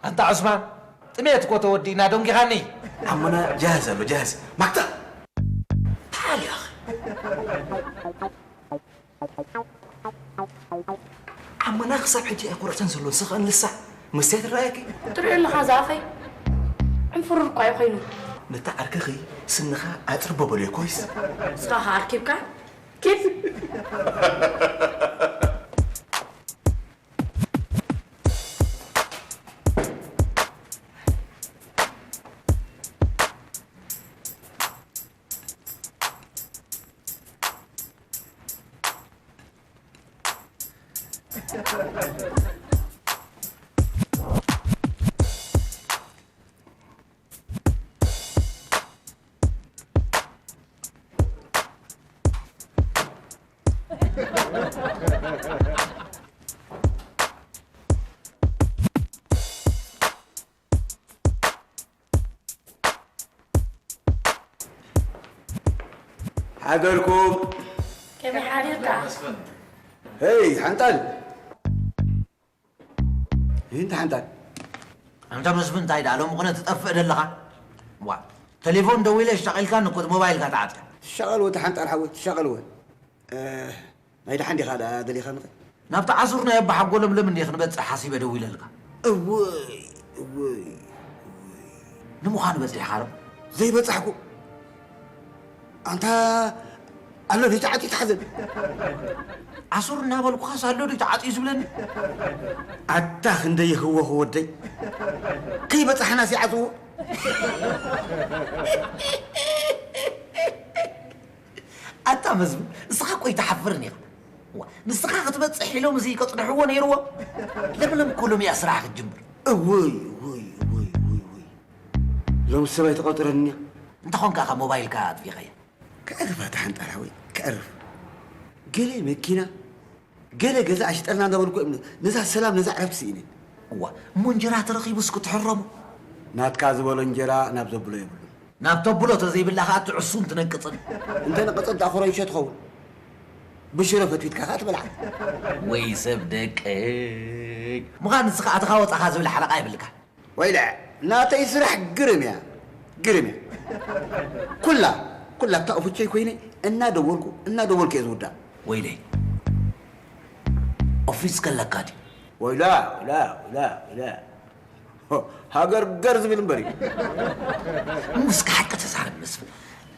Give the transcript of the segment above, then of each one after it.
ኣንታ ዑስማን፣ ጥሜት እኮ ተወዲእና፣ ደንጊኻኒ። ኣሞና ጃህዝ ኣሎ፣ ጃህዝ። ማክታ! ተዓል፣ ያኺ። ኣሞና ክሳብ ሕጂ ኣይኮረሰን ዘሎ፣ ስኸ ንሳ። መስትያት ይረኣየኪ? ትሪኦ ኣለኻ፣ ዝኣፈይ። ዕንፍሩር እኳ እዩ ኮይኑ። ነታ ዓርክኺ ስንኻ ኣጽርቦ በልዮ፣ ኮይስ? ንስኻ ኸኣ ኣርኪብካ? ኪድ! ሓደርኩም። ከመይ ሓዲርካ? ሄይ፣ ሓንጣል። ይህን ተሓንጣል። ኣንታ መስፍን፣ እንታይ ደኣ ሎሚ ቅነ ትጠፍእ ደለኻ? ዋ፣ ቴሌፎን ደዊለ ኣሽታቒልካኒ እኮ፣ እቲ ሞባይልካ ተዓጽያ። ትሻቐልወ ተሓንጣል ሓወይ፣ ትሻቐልወ። እ፣ ናይ ደሓን ዲኻ ደኣ ደሊኻኒ? ናብቲ ዓሱር ናይ ኣባ ሓጎ ለምለም እንድየ ክንበጽሕ ሓሲበ ደዊለልካ። እወይ፣ እወይ፣ እወይ። ንምዃኑ በጺሕካ ዶ? ዘይበጻሕኩ። ኣንታ ኣሎ ድዩ ተዓጽዩ ተሓዘን? ዓሱር እናበልኩኻስ ኣሎ ድዩ ተዓጽዩ ዝብለኒ? ኣታ ክንደይ ይህወኹ ወደይ። ከይበጻሕናስ ይዓጽዎ። ኣታ መስፍን፣ ንስኻ እኮ ኣይትሓፍርን ኢኻ። ዋ፣ ንስኻ ክትበጽሕ ኢሎም እዚ ከጽንሕዎ ነይርዎ። ለምለም እኮ ሎሚ እያ ስራሕ ክትጅምር። እውይ፣ እውይ፣ እውይ፣ እውይ፣ እውይ። ሎም ሰብ ኣይትቆጽረንያ። እንተኾንካ ካብ ሞባይልካ ኣጥፊእኻያ። ከዕርፍ ኣታ ሓንጣል ሓወይ፣ ከዕርፍ። ገለ መኪና፣ ገለ ገዛ ኣሽጠልና እንዳበልኩ እዮም ነዛ ሰላም፣ ነዛ ዕረፍቲ ስኢነ። እዋ፣ እሞ እንጀራ ተረኺቡስ ክትሕረሙ? ናትካ ዝበሎ እንጀራ ናብ ዘብሎ የብሉን። ናብ ተብሎ ተዘይብላ ኸኣ ትዕሱን ትነቅጽን። እንተ ነቀጸት ደኣ ኮረንሾ ትኸውን። ብሽሮ ፈትፊትካ ኸኣ ትበልዓ። ወይ ሰብ ደቀይ። ምዃን ንስኻ ኣተኻ ወጻኻ ዝብል ሓለቓ የብልካ። ወይለ፣ ናተይ ስራሕ ግርም እያ። ግርም እያ። ኩላ፣ ኩላ እታ ኦፍቸይ ኮይነ እናደወልኩ፣ እናደወልኩ እየ ዝውዳእ። ወይለይ። ኦፊስ ከለካ ድዩ? ወይላ፣ ወይላ፣ ወይላ፣ ወይላ። ሃገር ገር ዝብል እምበር እዩ። እሞ እስከ ሓቂ ተዛረብ መስፍን።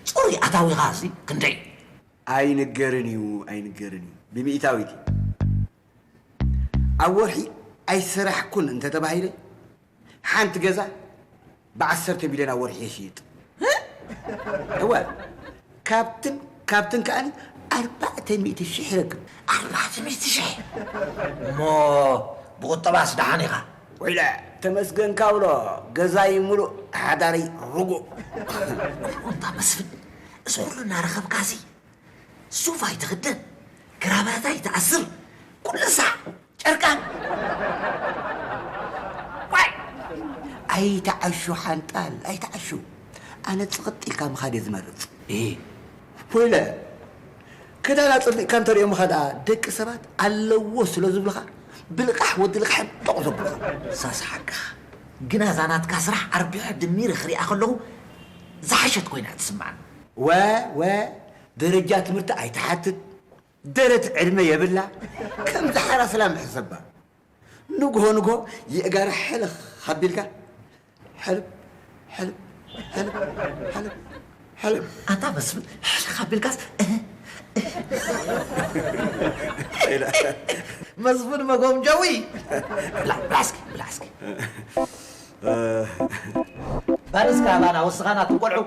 ጽሩይ ኣታዊኻ እዚ ክንደይ? ኣይንገርን እዩ፣ ኣይንገርን እዩ። ብሚእታዊት እዩ። ኣብ ወርሒ ኣይሰራሕኩን እንተተባሂለ፣ ሓንቲ ገዛ ብዓሰርተ ሚልዮን ኣብ ወርሒ እየ ሽይጥ። እወ፣ ካብትን፣ ካብትን ከኣኒ ኣርባዕተ ሚእቲ ሽሕ ይረክብ። ኣርባዕተ ሚእቲ ሽሕ? እሞ ብቑጠባስ ደሓን ኢኻ? ወይለ፣ ተመስገን ካብሎ፣ ገዛይ ሙሉእ፣ ሓዳረይ ርጉእ። እሞ እንታ መስፍን፣ እዚ ኩሉ እናረኸብካሲ፣ ሱፍ ኣይትኽደን፣ ክራባት ኣይትኣስር፣ ኩሉ ሳዕ ጨርቃን። ዋይ! ኣይትዓሹ ሓንጣል፣ ኣይትዓሹ። ኣነ ጽቕጥ ኢልካ ምኻድ እየ ዝመርጽ። እህ። ወይለ፣ ክዳን ኣጸቢቕካ እንተሪኦምኻ ደኣ ደቂ ሰባት ኣለዎ ስለ ዝብልኻ፣ ብልቓሕ ወዲ ልቓሕ ጦቕ ዘብሉኻ። ሳስ ሓቅኻ። ግና እዛ ናትካ ስራሕ ኣርቢሐ ድሚረ ክሪኣ ከለኹ ዝሓሸት ኮይና ትስምዓኒ። ወ፣ ወ፣ ደረጃ ትምህርቲ ኣይትሓትት፣ ደረት ዕድመ የብላ፣ ከምዚ ሓራ ሰላም ሕሰባ። ንግሆ ንግሆ የእጋራ ሕልኽ ኣቢልካ፣ ሕልብ፣ ሕልብ፣ ሕልብ፣ ሕልብ፣ ሕልብ። ኣታ መስፍን፣ ሕልኽ ኣቢልካስ፣ እህ፣ እህ። ኢላ። መስፍን መጎምጀዊ። ብላ፣ ብላ እስኪ፣ ብላ እስኪ። እ። ባል እስከ ኣባና ወስኻና ትቆልዑ።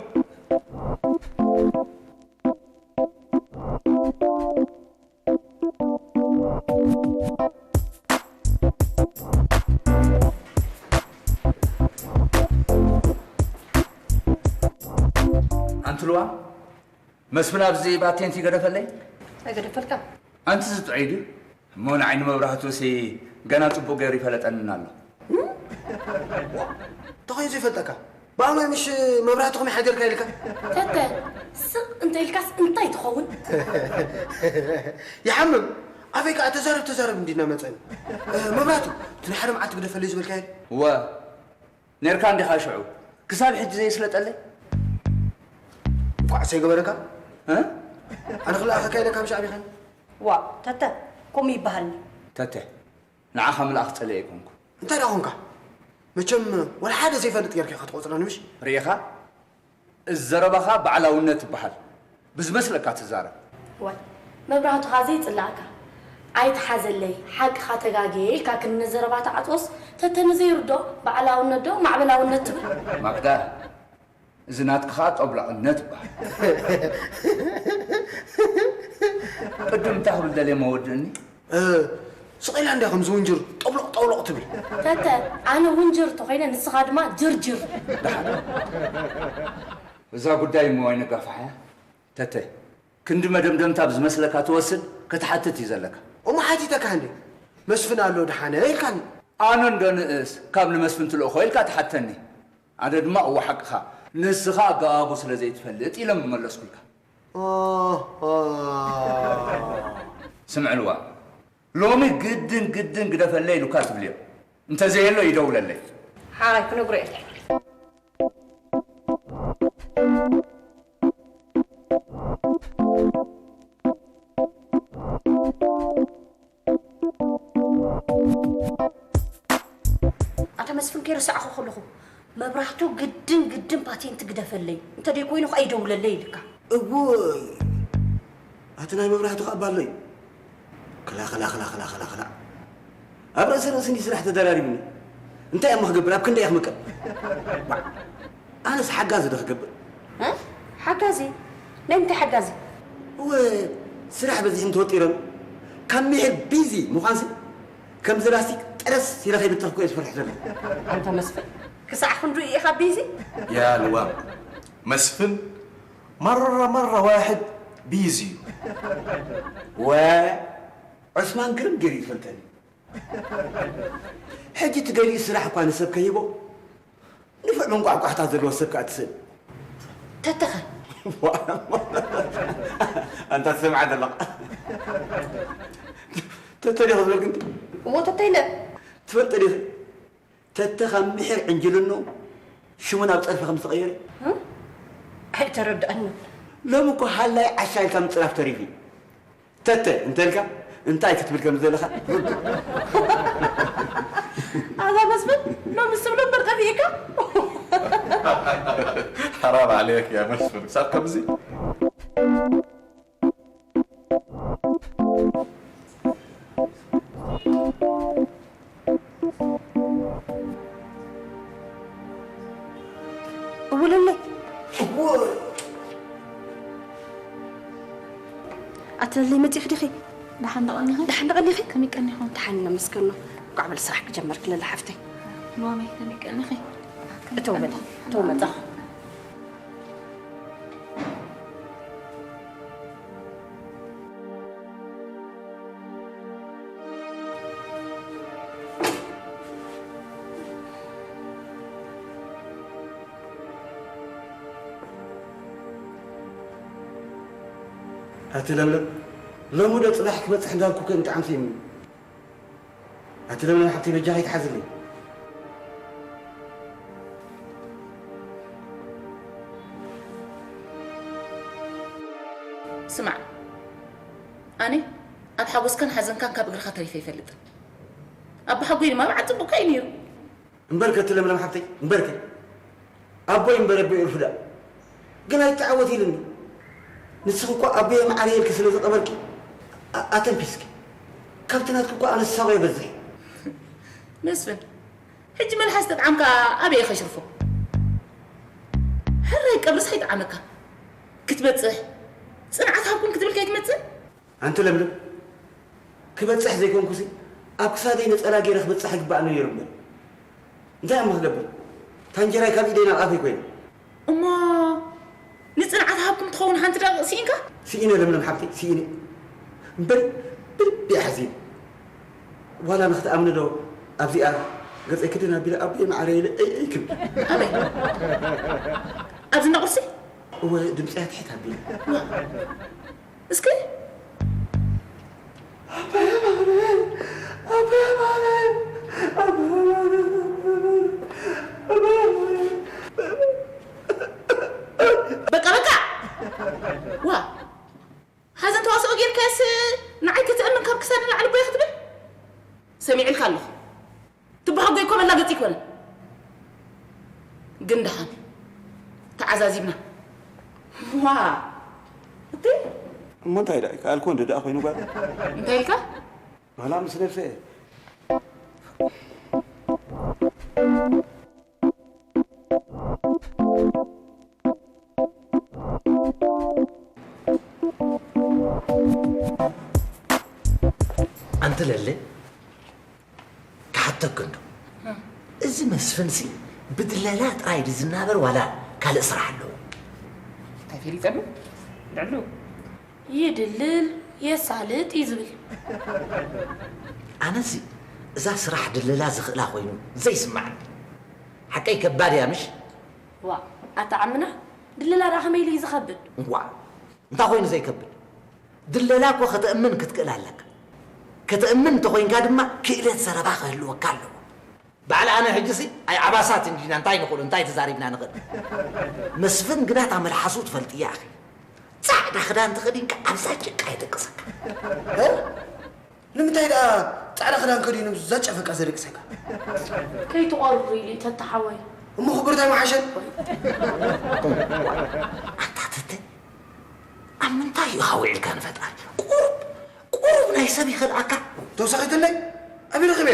ኣንትልዋ፣ መስፍን ኣብዚ ባቴንቲ ገደፈለይ። ኣይገደፈልካ። ኣንቲ ዝጥዑይ ድዩ? እሞ ንዓይኒ መብራህቱሲ ገና ጽቡቕ ገይሩ ይፈለጠንን ኣሎ። ተኸዩ ዘይፈልጠካ? ብኣማይ ምሽ መብራህቱ ከመይ ሓደርካ ኢልካ? ተተ፣ ስቕ እንተ ኢልካስ እንታይ ትኸውን? ይሓምም። ኣፈይ ከኣ ተዛረብ ተዛረብ እንዲና መጸኒ። እ፣ መብራህቱ፣ እቲ ንሓደ መዓልቲ ግደፈለይ ዝበልካዮ? እወ፣ ነርካ እንዲኻ ሽዑ። ክሳብ ሕጂ ዘየስለጠለይ? እንቋዕ ሰይገበረካ? እ? ኣነ ክለኣኸካ ኢለ ካብ ሻዕቢኻ? ዋ፣ ተተ፣ ከምኡ ይበሃል። ተተ፣ ንዓኻ ምልኣኽ ጸሊኤ ኣይኮንኩ። እንታይ ደኣ ኾንካ? መቸም ወላ ሓደ ዘይፈልጥ ጌርካ ኢኻ ትቖጽረኒ ምሽ? ርኢኻ? እዚ ዘረባኻ ባዕላውነት ይበሃል። ብዝመስለካ ትዛረብ። ዋይ፣ መብራህቱኻ ዘይጽላእካ። ኣይትሓዘለይ፣ ሓቅኻ ተጋግየ ኢልካ ክንዲ ዘረባ ትዓጽዎስ፣ ተተ ንዘይርድኦ ባዕላውነት ዶ ማዕበላውነት ትብል? ማክዳ፣ እዚ ናትካ ኸኣ ጦብላቕነት ይበሃል። ቅድም እንታይ ክብል ደልየ መወድእኒ? እ፣ ስቕ ኢላ እንድያ ከምዚ ውንጅር ጦብሎቕ ጦብሎቕ ትብል። ተተ፣ ኣነ ውንጅር ተኾይነ ንስኻ ድማ ጅርጅር። ደሓን። እዛ ጉዳይ እሞ ኣይነጋፍሓያ። ተተ፣ ክንዲ መደምደምታ ብዝመስለካ ትወስድ ክትሓትት እዩ ዘለካ። እሞ ሓቲተካ እንዴ? መስፍን ኣሎ ደሓነ ኢልካኒ። ኣነ እንዶ ንእስ ካብ ንመስፍን ትልእኾ ኢልካ ትሓተኒ። ኣነ ድማ እወ ሓቅኻ፣ ንስኻ ኣገባቡ ስለ ዘይትፈልጥ ኢለ ምመለስኩልካ። ኦሆ። ስምዕልዋ፣ ሎሚ ግድን ግድን ግደፈለይ ኢሉካ ትብልዮ። እንተዘየሎ ይደውለለይ። ሓራይ ክነግሮ እየ። ኣታ መስፍን ከይረሳዕኹ ከለኹ፣ መብራህቱ ግድን ግድን ፓቴንት ግደፈለይ፣ እንተደይኮይኑ ኸኣ ይደውለለይ ኢልካ። እውይ፣ ኣቲ ናይ መብራህቱ ኸኣ ባሎ እዩ። ክላ፣ ክላ፣ ክላ፣ ክላ፣ ክላ፣ ክላ። ኣብ ርእሲ ርእሲ እንዲ ስራሕ ተደራሪቡኒ። እንታይ እሞ ክገብር? ኣብ ክንደይ እየ ክምቀል? ባዕ፣ ኣነስ ሓጋዚ ዶ ክገብር? እ? ሓጋዚ? ናይ ምንታይ ሓጋዚ? እወ፣ ስራሕ በዚሑ እንተወጢሮም፣ ካብ ምሒር ቢዚ ምዃንሲ፣ ከምዚ ላስቲክ ጠረስ ኢለ ከይብተኽኩ እየ ዝፈርሕ ዘለኹ። ኣንታ መስፍን፣ ክሳዕ ክንድኡ ኢኻ ቢዚ? ያ ልዋም፣ መስፍን መራ መራ ዋሕድ ቢዚ እዩ። ወ ዑስማን ግርም ገይሩ ይፈልጠኒ። ሕጂ እቲ ገሊኡ ስራሕ እኳ ንሰብ ከሂቦ፣ ንፉዕ መንቋሕቋሕታ ዘለዎ ሰብ ከኣ ትስእን። ተተኸ? ኣንታ ትሰምዓ ዘለኻ። ተተ ዲኻ ዝበልክኒ? እዎ፣ ተተ ኢለ። ትፈልጢ ዲኺ? ተተ ካብ ምሒር ዕንጅልኑ ሽሙ ናብ ጸርፊ ከም ዝተቐየረ? እ? ኣይተረድኣንን። ሎሚ እኮ ሃላይ ዓሻ ኢልካ ምጽራፍ ተሪፉ እዩ። ተተ እንተልካ እንታይ ክትብል ከም ዘለኻ ርዱእ። ኣዛ መስፍን ሎሚ ስብሎ እምበር ጠፊእካ። ሓራም ዓለይክ ያ መስፍን፣ ክሳብ ከምዚ። እውልለይ። እዎ። በፂሕ ዲኺ? ደሓን ዶ ቀኒኺ? ደሓን ዶ ቀኒኺ? ከመይ ቀኒኹም? ደሓን ነመስገኖ። እንኳዕ በል ስራሕ ክጀመርክ ለለ ሓፍተይ። ሎሚ ከመይ ቀኒኺ? እተው በል፣ እተው በል። ኣቲ ለምለም፣ ሎሚ ዶ ጽባሕ ክበጽሕ እንዳልኩ ከ እንጥዓም ስኢኑ። ኣቲ ለምለም ሓብተይ በጃኺ ትሓዝለይ። ስማዕ፣ ኣነ ኣብ ሓጎስካን ሓዘንካን ካብ እግርኻ ተሪፈ ኣይፈልጥን። ኣቦሓጎይ ድማ በዓል ጽቡቕካ እዩ ነይሩ። እምበርከ እቲ ለምለም ሓብተይ፣ እምበርከ። ኣቦይ እምበር ኣቦይ እርፍዳ። ግን ኣይተዓወት ኢልኒ። ንስኺ እኮ ኣቦየ መዓረየ ኢልኪ ስለ ዝቐበርኪ፣ ኣ-፣ ኣተንፊስኪ። ካብቲ ናትኪ እኮ ኣነሳቑ የበዝሕ። መስፍን፣ ሕጂ መልሓስ ተጥዓምካ ኣበይ ከሽርፎ? ሕራይ ቀብርስ ኣይጠዓመካ። ክትበጽሕ፣ ጽንዓት ሃብኩም ክትብል ከይትመጽእ? ኣንቲ ለምለም፣ ክበጽሕ ዘይኮንኩሲ፣ ኣብ ክሳደይ ነጸላ ገይረ ክበጽሕ ይግባኣኒ ነይሩ እምበር። እንታይ እሞ ክገብር? እታ እንጀራይ ካብ ኢደይ ናብ ኣፈይ ኮይና። እሞ ንጽንዓት ሃብኩም ትኸውን ሓንቲ ደቂቕ ስኢንካ? ስኢነ ለምለም ሓብተይ፣ ስኢነ። እምበር ብልቢ እየ ሓዚነ። ዋላ ንኽትኣምኒ ዶ ኣብዚኣ ገጸይ ክድን ኣቢለ ኣቦየ መዓረየ ኢለ እይ፣ እይ ክብል። ኣበይ? ኣብዚ እንዳ ቁርሲ? እወ፣ ድምጸይ ኣትሒት ኣቢለ። እስኪ። በቃ፣ በቃ። ዋ፣ ሓዘን ተዋስኦ ጌርካስ ንዓይ ክትእምን ካብ ክሳድ ንላዕሊ ቦይ ክትብል? ሰሚዕልካ ኣለኹ። ትበሃጎ እኮ መላገጺ ኣይኮነን። ግን ደሓን ተዓዛዚብና። ዋ፣ እቲ እሞ እንታይ ደኣ ይከኣል ኮን ደኣ ኮይኑ ጓል? እንታይ ኢልካ? ዋላ ምስ ነብሰ እየ። ኣንቲ ለለ፣ ክሓተኪ እንዶ፣ እም። እዚ መስፍንሲ ብድለላ ጥራይ ድዩ ዝናበር ዋላ ካልእ ስራሕ ኣለዎ? እንታይ ፈሊጠሉ? ልዕሉ። ይድልል፣ የሳልጥ እዩ ዝብል። ኣነሲ እዛ ስራሕ ድለላ ዝኽእላ ኮይኑ ዘይስማዓኒ። ሓቀይ ከባድ እያ ምሽ? ዋእ፣ ኣታ ዓምና፣ ድለላ ደኣ ከመይ ኢሉ እዩ ዝኸብድ? ዋእ፣ እንታይ ኮይኑ ዘይከብድ? ድለላ እኮ ከተእምን ክትክእል ኣለካ። ከተእምን እንተኾይንካ ድማ ክእለት ዘረባ ክህልወካ ኣለዎ። ባዕል ኣነ ሕጂሲ ኣይ ዓባሳት እንዲና እንታይ ንኽእሉ፣ እንታይ ተዛሪብና ንኽእል? መስፍን ግና እታ መልሓሱ ትፈልጥያ ኢኺ። ጻዕዳ ክዳን ተኸዲንካ ኣብዛ ጭቃ የደቅሰካ። እ? ንምንታይ ደኣ ጻዕዳ ክዳን ከዲኑ ኣብዛ ጨፈቃ ዘደቅሰካ? ከይትቖርር ኢሉ እዩ ተተሓወይ። እሞ ክብርታይ መሓሸን? ኣታ ተተ፣ ኣብ ምንታይ እዩ ሃዊዕልካ ንፈጣሪ? ቁሩብ፣ ቁሩብ ናይ ሰብ ይኸልኣካ። ተወሳኺትለይ? ኣበይ ረኺበ?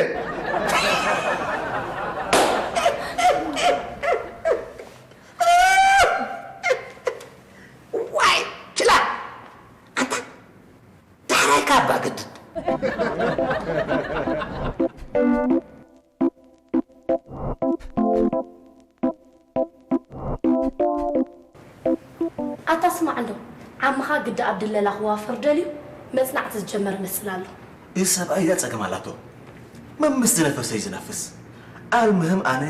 ዋይ፣ ችላ! ኣንታ፣ ዳሕራይ ካባ ግድድ። ኣታ ስማዕ እንዶ፣ ዓምኻ ግዲ ኣብ ድለላ ክዋፈር ደልዩ መጽናዕቲ ዝጀመረ መስል ኣሎ። እዚ ሰብኣይ እዚኣ ጸገም ኣላቶ። መምስ ዝነፈሰ እዩ ዝነፍስ። ኣልምህም ኣነ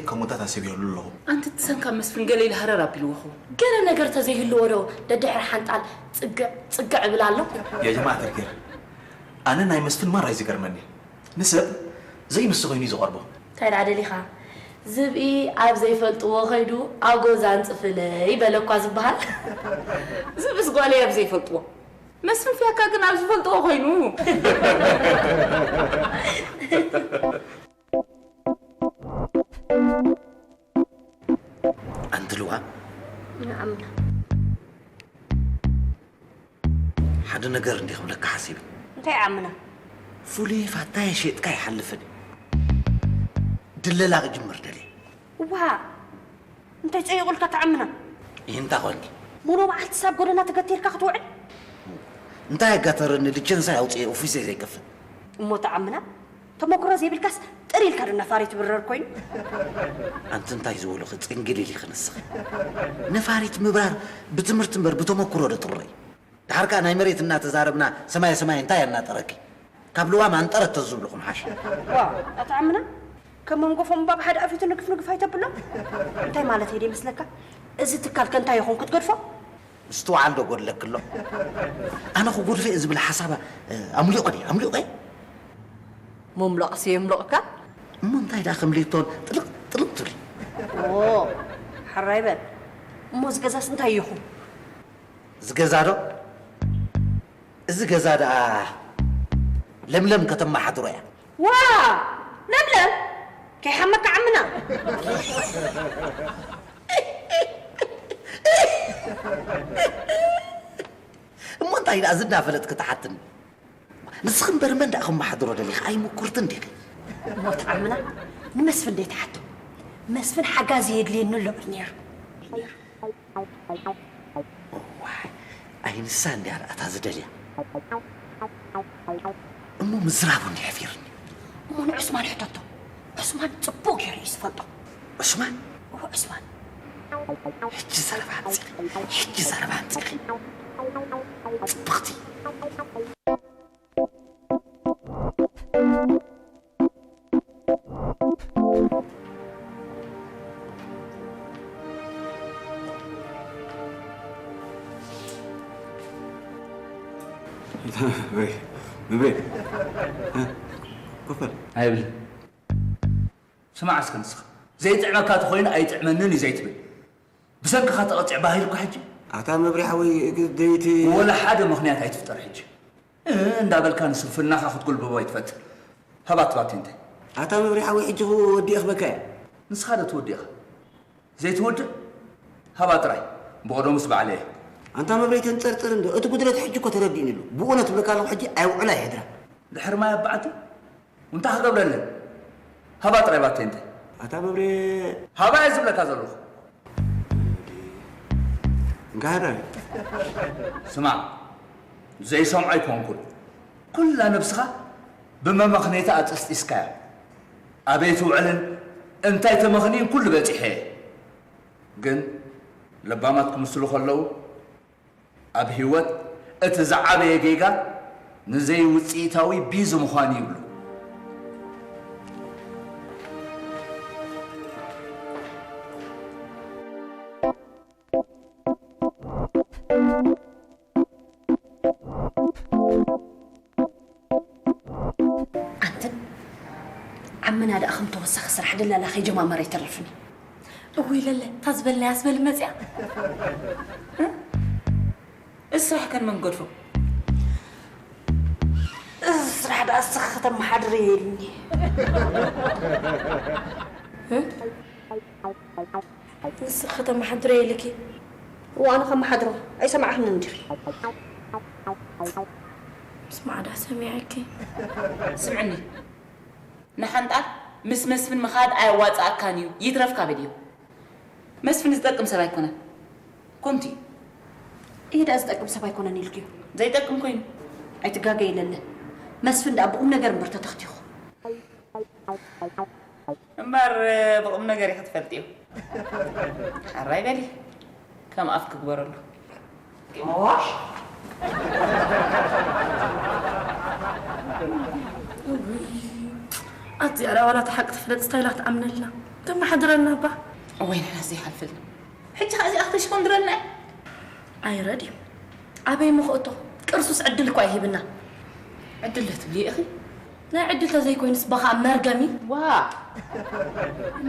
ከሞታት ኣሲበሉ ኣለኹ። ኣንቲ ትሰንካ መስፍን ገለ ኢሉ ሃረር ኣቢልዎ ኸውን። ገለ ነገር ተዘይህልዎ ዶ ደድሕሪ ሓንጣል ጽግዕ ጽግዕ እብል ኣሎ? ያ ጀማዓት ኣልከይር፣ ኣነ ናይ መስፍን ማራ እዩ ዝገርመኒ። ንሰብ ዘይንሱ ኮይኑ እዩ ዝቐርቦ። እንታይ ደኣ ደሊኻ? ዝብኢ ኣብ ዘይፈልጥዎ ከይዱ ኣጎዛ ኣንጽፍለይ በለ እኳ ዝበሃል። ዝብእስ ጓለይ ኣብ ዘይፈልጥዎ። መስፍን ፍያካ ግን ኣብ ዝፈልጥዎ ኮይኑ። ኣንቲ ልዋ፣ ንዓምና። ሓደ ነገር እንዲ ክብለካ ሓሲበ። እንታይ ዓምና? ፍሉይ ፋታ የሸጥካ ይሓልፍን። ድለላ ክጅምር ደልየ። እዋ፣ እንታይ ጸይቑልካ ተዓምና? ይህንታ ኾንኪ? ሙሉ መዓልቲ ሳብ ጎደና ተገቲርካ ክትውዕል? እንታይ ኣጋተረኒ ልቸንሳ ኣውፅኤ ኦፊሰይ ዘይከፍት። እሞ ተዓምና ተመክሮ ዘይብልካስ ጥር ኢልካ ዶ ነፋሪት ትብረር ኮይኑ? ኣንቲ እንታይ ዝበሉኺ ፅንግሊል ኢኺ ንስኺ። ነፋሪት ምብራር ብትምህርቲ እምበር ብተመክሮ ዶ ጥረ እዩ? ድሓር ከኣ ናይ መሬት እናተዛረብና ሰማየ ሰማየ እንታይ ኣናጠረኪ? ካብ ልዋም ኣንጠረት ተዝብልኹም ሓሽ። ዋ፣ ኣታ ዓምና፣ ከም መንጎፎም እባ ብሓደ ኣፊቱ ንግፍ ንግፍ ኣይተብሎ። እንታይ ማለት እየ ደይመስለካ? እዚ ትካል ከ እንታይ ይኹን ክትገድፎ? ምስትውዓል ዶ ጎድለኪ ኣሎ? ኣነ ክጎድፎ እየ ዝብል ሓሳብ ኣምሊቖ ድየ? ኣምሊቖ እየ? ምምሎቕሲ የምልቕካ? እሞ እንታይ ደኣ ከም ሌቶን ጥልቕ ጥልቕ ትብሊ? ኦ፣ ሕራይ በል። እሞ እዚ ገዛስ እንታይ ይኹን? እዚ ገዛ ዶ? እዚ ገዛ ደኣ ለምለም ከተመሓድሮ እያ። ዋ! ለምለም! ከይሓመካ ዓምና! እሞ እንታይ ደኣ እዚ እንዳፈለጥኪ ትሓትኒ? ንስኺ እምበር መን ደኣ ከመሓድሮ ደሊኺ? ኣይምኩርትን ዲኺ? እሞ ተዓምና ንመስፍን ደይትሓቶ። መስፍን ሓጋዚ የድልየኒ ኣሎ በል ነይሩ። ነይሩ። እዋይ፣ ኣይ ንሳ እንድያ ደኣ እታ ዝደልያ። እሞ ምዝራቡ እንዲ ሓፊርኒ። እሞ ንዑስማን ሕተቶ። ዑስማን ጽቡቕ ገይሩ እዩ ዝፈልጦ። ዑስማን? እወ፣ ዑስማን። ሕጂ ዘረባ ኣምጺኺ፣ ሕጂ ዘረባ ኣምጺኺ። ጽብቕቲ። ወይ፣ መብሬ። እ? ኮፈል። ኣይብልን። ስማዕ እስከ ንስኻ። ዘይጥዕመካ ተኾይኑ ኣይጥዕመንን እዩ ዘይትብል። ብሰንክኻ ተቐጺዕ ባህል እኮ ሕጂ። ኣታ መብሬ ሓወይ፣ እግ-፣ ደይቲ ወላ ሓደ ምኽንያት ኣይትፍጠር ሕጂ። እ፣ እንዳበልካ ንስንፍናኻ ክትጉልብቦ ኣይትፈትን። ሃባ ትባቲ እንታይ? ኣታ መብሬ ሓወይ፣ ሕጂ ክወዲእኽ በካ እየ። ንስኻ ዶ ትወዲእኻ? ዘይትወድእ? ሃባ ጥራይ። ብቐደሙስ ባዕለየ። ኣንታ መብሬ ተንጸርጽር እንዶ፣ እቲ ጉድለት ሕጂ እኮ ተረዲእኒ ኣሎ። ብእውነት እብለካ ኣለኹ፣ ሕጂ ኣይውዕላ ይሕድራ። ድሕሪ ማይ ኣባዕቲ? እንታይ ክገብረለን? ሃባ ጥራይ ባተይ እንተ። ኣታ መብሬ። ሃባ እየ ዝብለካ ዘለኹ። እንካ ሃዳ። ስማዕ፣ ዘይሰምዖ ኣይኮንኩን። ኩላ ነብስኻ ብመመኽነይታ ኣጠስጢስካያ። ኣበይ ትውዕልን እንታይ ተመኽንይን ኩሉ በጺሐ እየ። ግን ለባማት ክምስሉ ከለዉ ኣብ ህይወት እቲ ዝዓበየ ጌጋ ንዘይውጽኢታዊ ቢዚ ምዃን እዩ ይብሉ። ኣንትን ዓምና ደኣ ከም ተወሳኺ ስራሕ ደላላ ከይጀማመረ ይተርፍኒ። እውይ ለለ፣ እታ ዝበልናያ ስበል መጽያ። እ? እዚ ስራሕ ከን መን ገድፎ? እዚ ስራሕ ደኣ እስኺ ከተመሓድርዮ ኢሉኒ። እ? ንስኺ ከተመሓድርዮ ኢልኪ? እወ፣ ኣነ ከመሓድሮ ኣይሰማዕክንን ዲኺ? ስማዕ ደኣ ሰሚዐኪ። ስምዕኒ፣ ንሓንጣል ምስ መስፍን ምኻድ ኣየዋጽኣካን እዩ፣ ይትረፍካ በልዮ። መስፍን ዝጠቅም ሰብ ኣይኮነን። ኮንቲ። እየ ደኣ ዝጠቅም ሰብ ኣይኮነን ኢልክዮ? ዘይጠቅም ኮይኑ። ኣይትጋገይ ለለ። መስፍን ደኣ ብቁም ነገር እምበር ተተኽቲኹ። እምበር ብቁም ነገር ኢኺ ትፈልጥዮ። ሓራይ በሊ። ከም ኣፍ ክግበረሉ። ሞሽ? ኣቲ ኣረ ዋላ እቲ ሓቂ ትፍለጥ ስታይላ ክትኣምነልና። ተመሓድረና እባ። እወይ ንሕና ዘይሓልፈልና። ሕጂ ኸኣ እዚኣ ክተሽኾንድረልና እያ። ኣይረድዩ። ኣበይ ምኽእቶ? ቅርሱስ ዕድል እኳ ይህብና። ዕድል ዶ ትብሊ ኢኺ? ናይ ዕድል ተዘይኮይኑስ በኻ መርገም እዩ። ዋ!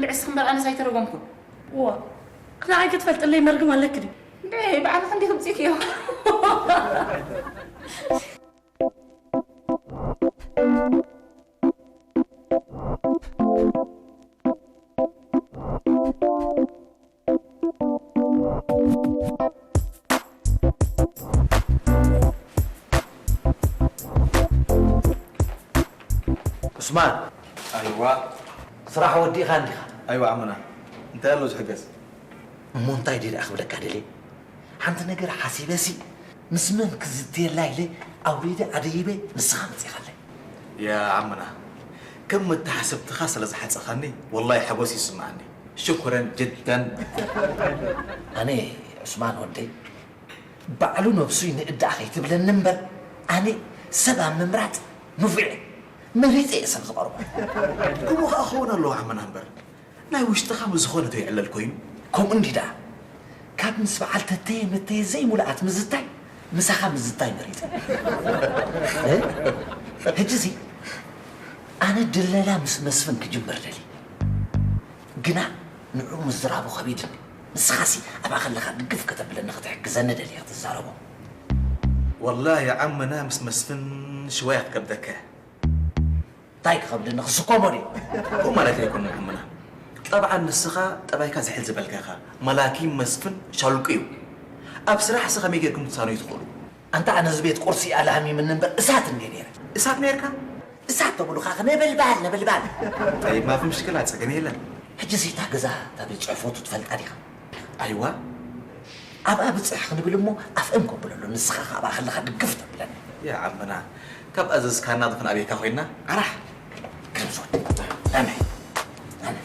ልዕስኺ እምበር ኣነስ ኣይተረገምኩን። ዋ! ንዓይ ክትፈልጥለይ መርገም ኣለኪ ድዩ? እንዴ፣ ባዕልኺ እንዲኺ ምጺእክዮ። ዑስማን። ኣይዋ። ስራሕ ወዲእኻ እንዲኻ? ኣይዋ ዓመና። እንታይ ኣሎ ዝሕገዝ? እሞ እንታይ ድየ ደኣ ክብለካ ደልየ? ሓንቲ ነገር ሓሲበሲ ምስ መን ክዝትየላ ኢለ ኣውሪደ ኣደይበ ንስኻ መጺኻለይ። ያ ዓምና፣ ከም መተሓሰብትኻ ስለ ዝሓጸኻኒ ወላሂ ሓጎስ ይስምዓኒ። ሽኩረን ጅደን። ኣነ ዑስማን ወደይ ባዕሉ ነብሱ ይንእዳእ ከይትብለኒ እምበር ኣነ ሰብ ኣብ ምምራጽ ንፉዕ እየ። መሪጸ እየ ሰብ ዝቐርቦ። ከምኡ ኸኣ ክኸውን ኣለዎ ዓምና እምበር ናይ ውሽጥኻ ምስ ዝኾነ ተይዕለል ኮይኑ። ከምኡ እንዲ ደኣ ካብ ምስ በዓል ተተየ መተየ ዘይሙሉኣት ምዝታይ ምሳኻ ምዝታይ መሪጸ። እ? ሕጂ እዚ ኣነ ድለላ ምስ መስፍን ክጅምር ደሊ ግና ንዑ ምዝራቡ ከቢድኒ። ንስኻሲ ኣብኣ ከለኻ ድግፍ ከተብለኒ ክትሕግዘኒ ደሊ ክትዛረቦ። ወላሂ ዓምና ምስ መስፍን ሽወያ ክትከብደካ እያ። እንታይ ክኸብደኒ ክስከሞ ድዩ? ከምኡ ማለት ኣይኮነን ዓምና። ጠብዓን ንስኻ ጠባይካ ዝሕል ዝበልካ ኢኻ። መላኪ መስፍን ሻሉቂ እዩ። ኣብ ስራሕሲ ከመይ ጌርኩም ትሳነዩ ትኽእሉ? ኣንታ ኣነ እዚ ቤት ቁርሲ ኣላህሚምኒ እምበር እሳት እንድየ ነይረ። እሳት ነይርካ? እሳት ተብሉኻ ነበልባል ነበልባል። ጠይብ ማፊ ምሽክላ ጸገም የለን። ሕጂ እዚ እታ ገዛ እታ ቤት ጽሕፈቱ ትፈልጣ ዲኻ? ኣይዋ ኣብኣ ብጽሕ ክንብል እሞ ኣፍእም ከብለሉ ንስኻ ከኣ ኣብኣ ከለኻ ድግፍ ተብለኒ። ያ ዓምና ካብ ኣዘዝካና ዶ ክንኣብየካ ኮይንና ዓራሕ። ከምዞን ኣነ ኣነ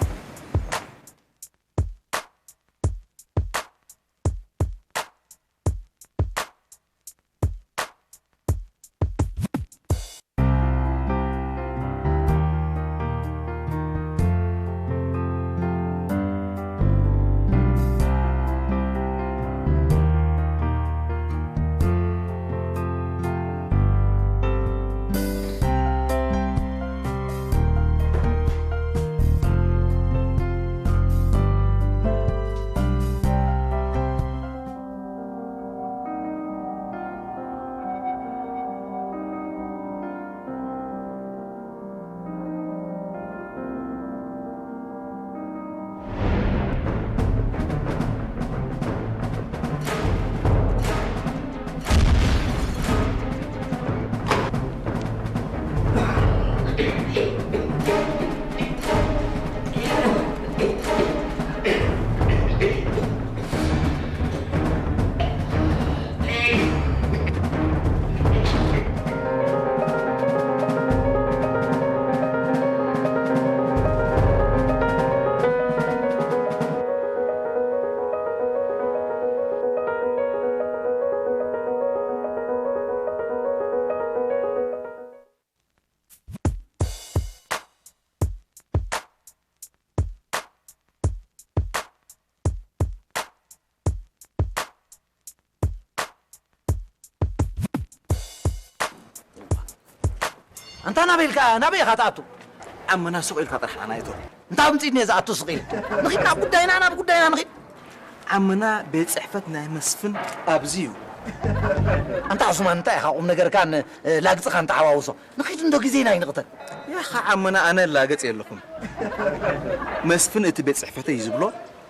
ኣንታ ናበይ ኢልካ ናበይ ኢኻ ትኣቱ? ዓመና ሱቕ ኢልካ ጥራሕ ኣናይቶ። እንታ ኣምጺእኒ እየ ዝኣቱ ስቕ ኢለ። ንኺድ ናብ ጉዳይና ናብ ጉዳይና ንኺድ። ዓመና ቤት ጽሕፈት ናይ መስፍን ኣብዚ እዩ። ኣንታ ዑስማን እንታይ ኢኻ ቁም ነገርካን ላግጽኻን ተሓዋውሶ? ንኺድ እንዶ ግዜና ኣይንቕተል። ያኻ ዓመና ኣነ እላገጽ የለኹን። መስፍን እቲ ቤት ጽሕፈተይ እዩ ዝብሎ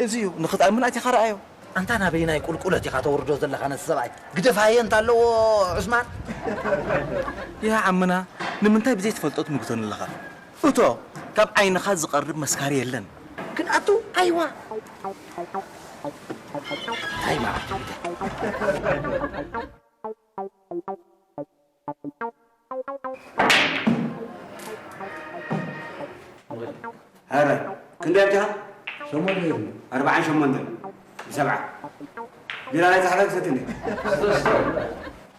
እዚ እዩ። ንኽትኣምን ኣቲኻ ረኣዮ። ኣንታ ናበየናይ ቁልቁለት ኢኻ ተውርዶ ዘለኻ ነቲ ሰብኣይ? ግደፋየ እንተ ኣለዎ ዑስማን። ያ ዓምና ንምንታይ ብዘይትፈልጦ ትምጉተኒ ኣለኻ? እቶ ካብ ዓይንኻ ዝቐርብ መስካሪ የለን። ግን ኣቱ ኣይዋ እንታይ ማለት እዩ? ኧረ ክንደይ ኣምጺኻ? ሸሞንተ ሂብኒ። ኣርብዓን ሸሞንተን ብሰብዓ። ቢራ ናይ ጸሓፋይ ክሰትኒ።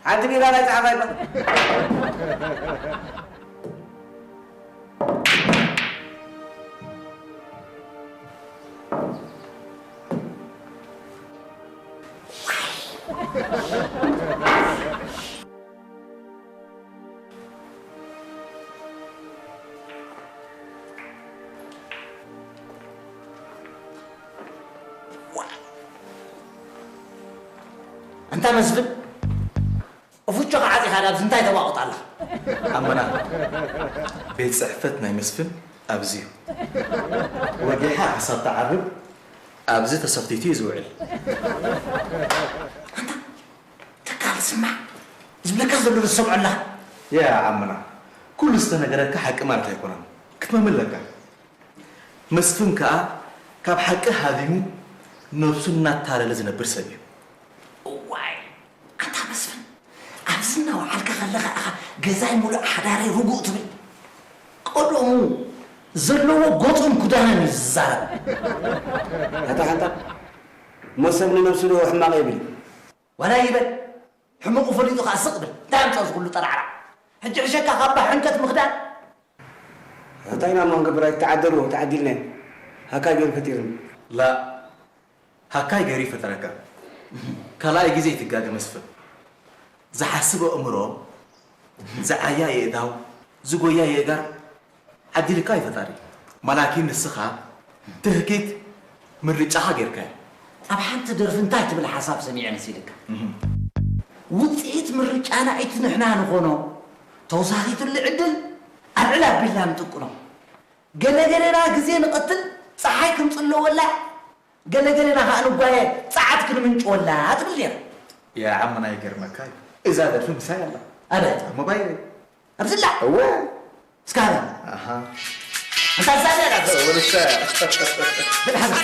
ሓንቲ ቢራ ናይ ጸሓፋይ እባ። ኣንታ መስፍን እፉቾ ከዓጺኻ ዳብዚ እንታይ ተባቑጥ ኣለኻ? ኣመና ቤት ጽሕፈት ናይ መስፍን ኣብዚ እዩ። ወጊሓ ክሳብ ትዓርብ ኣብዚ ተሰኽቲቱ እዩ ዝውዕል። ተካል ስማዕ ዝብለካ ዘሎ ዝሰምዖ ኣለኻ። ያ ዓምና ኩሉ ዝተነገረካ ሓቂ ማለት ኣይኮነን ክትመም ኣለካ። መስፍን ከኣ ካብ ሓቂ ሃዲሙ ነብሱ እናታለለ ዝነብር ሰብ እዩ። እዋይ ኣንታ መስፍን ኣለኻ ኢኻ ገዛይ ሙሉእ ሓዳረይ ርጉእ ትብል። ቀደሙ ዘለዎ ጎጹን ክዳንን እዩ ዝዛረብ። ኣታ ሓንታ እሞ ሰብ ንነብሱ ዶ ሕማቕ የብል? ዋላ ይበል ሕመቑ ፈሊጡ ከዓ ስቕ ብል። እንታይ ኣምፅኦ እዚ ኩሉ ጠራዕራዕ? ሕጂ ሕሸካ ካብ ሕንከት ምኽዳን። እንታይ ኢና እሞ ንገብር? ኣይተዓደልዎ ተዓዲልና። ሃካይ ገይሩ ፈጢርኒ። ላ ሃካይ ገይሩ ይፈጠረካ። ካልኣይ ግዜ ይትጋገ መስፍን። ዝሓስብ ኣእምሮ፣ ዝዓያ የእዳው፣ ዝጎያ የእጋር ዓዲልካ እዩ ፈጣሪ። ማላኪ ንስኻ ትህኪት ምርጫኻ ጌርካዮ። ኣብ ሓንቲ ደርፊ እንታይ ትብል ሓሳብ ሰሚዐ መሲልካ? ውፅኢት ምርጫና እቲ ንሕና ንኾኖ፣ ተወሳኺትሉ ዕድል ኣብ ዕላ ቢላ ንጥቅኖ። ገለገለና ግዜ ንቐትል፣ ፀሓይ ክንፅለወላ፣ ገለገለና ከዓ ንጓየ፣ ፀዓት ክንምንጭወላ ትብል ነይራ። ያ ዓምና ይገርመካ እዩ። እዛ ደርፊ ምሳይ ኣላ። ኣበይ? ኣብ ሞባይለይ። ኣብዚላ? እወ። እስካብ ኣሃ። እንታ ዛሬ ራሱ። ወልሰ። ብልሓዛ።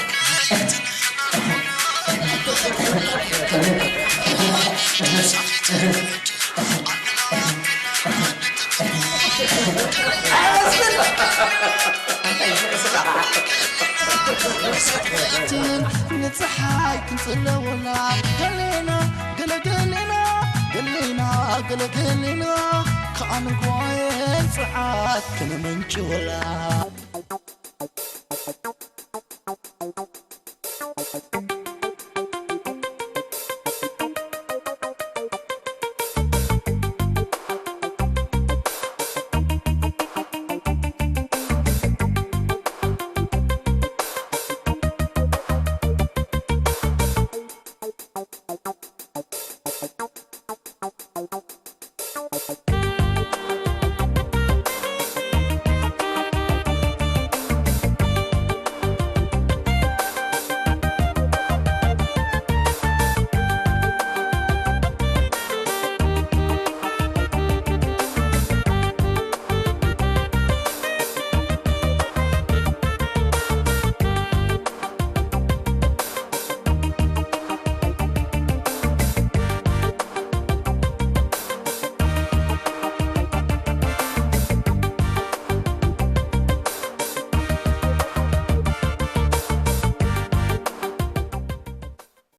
ንፀሓይ ክንፅለወላ ገሌና ገለገሌና ገሌና ገለገሌና ከኣንጓየን ፀዓት ክንምንጭወላ።